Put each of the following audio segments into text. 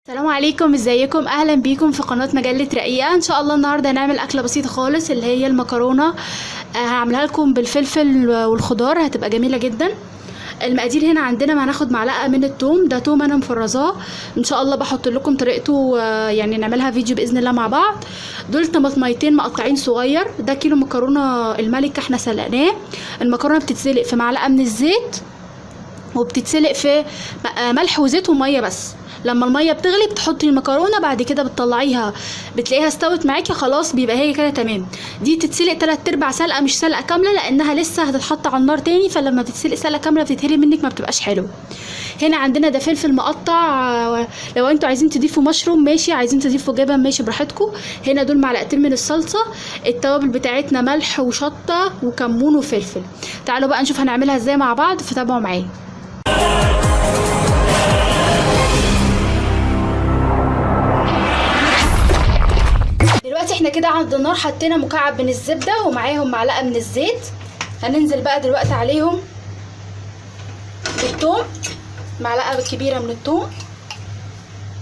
السلام عليكم، ازيكم؟ اهلا بيكم في قناة مجلة رقيقه. ان شاء الله النهارده هنعمل اكله بسيطة خالص اللي هي المكرونه. هعملها لكم بالفلفل والخضار، هتبقى جميلة جدا. المقادير هنا عندنا هناخد معلقه من الثوم، ده توم انا مفرزاه، ان شاء الله بحط لكم طريقته، يعني نعملها فيديو باذن الله مع بعض. دول طماطميتين مقطعين صغير، ده كيلو مكرونه الملكة احنا سلقناه. المكرونه بتتسلق في معلقه من الزيت، وبتتسلق في ملح وزيت ومية بس. لما المية بتغلي بتحطي المكرونه، بعد كده بتطلعيها بتلاقيها استوت معاكي خلاص، بيبقى هي كده تمام. دي تتسلق 3/4 سلقه، مش سلقه كاملة لانها لسه هتتحط على النار تاني، فلما بتتسلق سلقه كاملة بتتهري منك، ما بتبقاش حلوة. هنا عندنا ده فلفل مقطع، لو انتوا عايزين تضيفوا مشروم ماشي، عايزين تضيفوا جبن ماشي براحتكم. هنا دول معلقتين من الصلصه. التوابل بتاعتنا ملح وشطه وكمون وفلفل. تعالوا بقى نشوف هنعملها ازاي مع بعض، فتابعوا معايا. دلوقتي احنا كده عند النار حطينا مكعب من الزبدة ومعاهم معلقه من الزيت. هننزل بقى دلوقتي عليهم بالثوم، معلقه كبيرة من الثوم.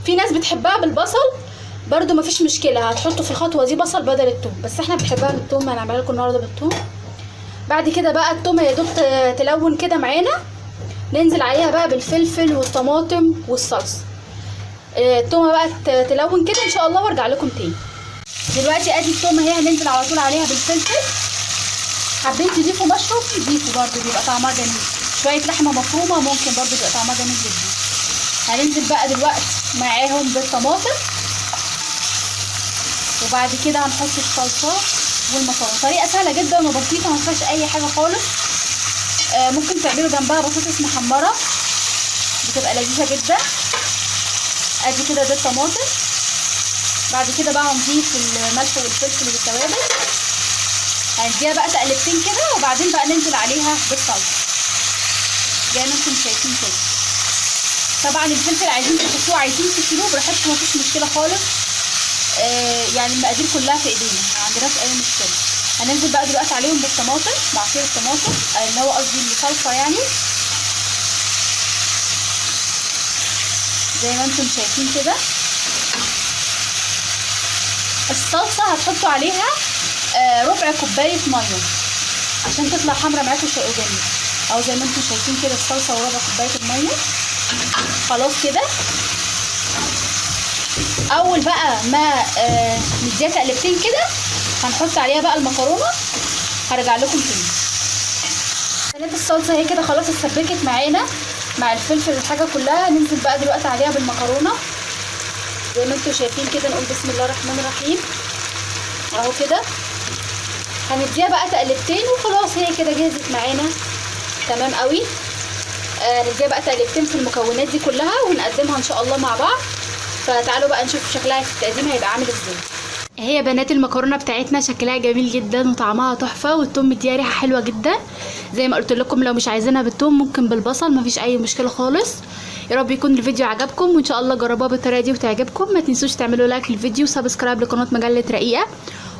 في ناس بتحبها بالبصل برده مفيش مشكلة، هتحطوا في الخطوة دي بصل بدل الثوم، بس احنا بنحبها بالثوم، هنعملها لكم النهارده بالثوم. بعد كده بقى الثوم يا دوب تلون كده معانا، ننزل عليها بقى بالفلفل والطماطم والصلصه. الثومه بقى تلون كده ان شاء الله، وارجع لكم تاني. دلوقتي ادي الثومه اهي، هننزل على طول عليها بالفلفل. حابين تضيفوا مشروم ضيفوا برده، بيبقى طعمها جميل. شوية لحمه مفرومه ممكن برده بيبقى طعمها جميل جدا. هننزل بقى دلوقتي معاهم بالطماطم، وبعد كده هنحط الصلصه والمكرونه. طريقه سهلة جدا وبسيطة، ما فيهاش اي حاجة خالص. ممكن تعملوا جنبها بطاطس محمرة، بتبقى لذيذة جدا. ادي كده ده الطماطم. بعد كده بقى هنضيف الملح والفلفل والتوابل، هنديها بقى تقلبتين كده، وبعدين بقى ننزل عليها بالصلصه زي ما انتم شايفين كده. طبعا الفلفل عايزين تحطوه عايزين تشيلوه براحتكم، مفيش مشكلة خالص. يعني المقادير كلها في ايدينا، ما عندناش اي مشكلة. هننزل بقى دلوقتي عليهم بالطماطم، بعصير الطماطم اللي هو قصدي الصلصه يعني، زي ما انتم شايفين كده. الصلصه هتحطوا عليها ربع كوباية مية عشان تطلع حمرا معاكم وجميل، او زي ما انتم شايفين كده الصلصه وربع كوباية المية. خلاص كده اول بقى ما نديها تقلبتين كده هنحط عليها بقى المكرونه. هرجع لكم تاني. بنات الصلصه اهي كده خلاص اتسبكت معانا مع الفلفل والحاجة كلها. ننزل بقى دلوقتي عليها بالمكرونه زي ما انتم شايفين كده. نقول بسم الله الرحمن الرحيم اهو كده. هنديها بقى تقلبتين وخلاص، هي كده جهزت معانا تمام قوي. نديها بقى تقلبتين في المكونات دي كلها ونقدمها ان شاء الله مع بعض. فتعالوا بقى نشوف شكلها في التقديم هيبقى عامل ازاي. اهي يا بنات المكرونه بتاعتنا شكلها جميل جدا وطعمها تحفة، والثوم مديها ريحه حلوة جدا. زي ما قلت لكم لو مش عايزينها بالثوم ممكن بالبصل، مفيش اي مشكلة خالص. يا رب يكون الفيديو عجبكم، وان شاء الله جربوها بالطريقة دي وتعجبكم. ما تنسوش تعملوا like للفيديو، و subscribe لقناه مجلة رقيقه،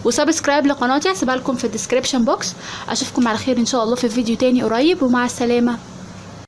و subscribe لقناتي هسيبها لكم في ال description box. اشوفكم على خير ان شاء الله في فيديو تاني قريب، ومع السلامة.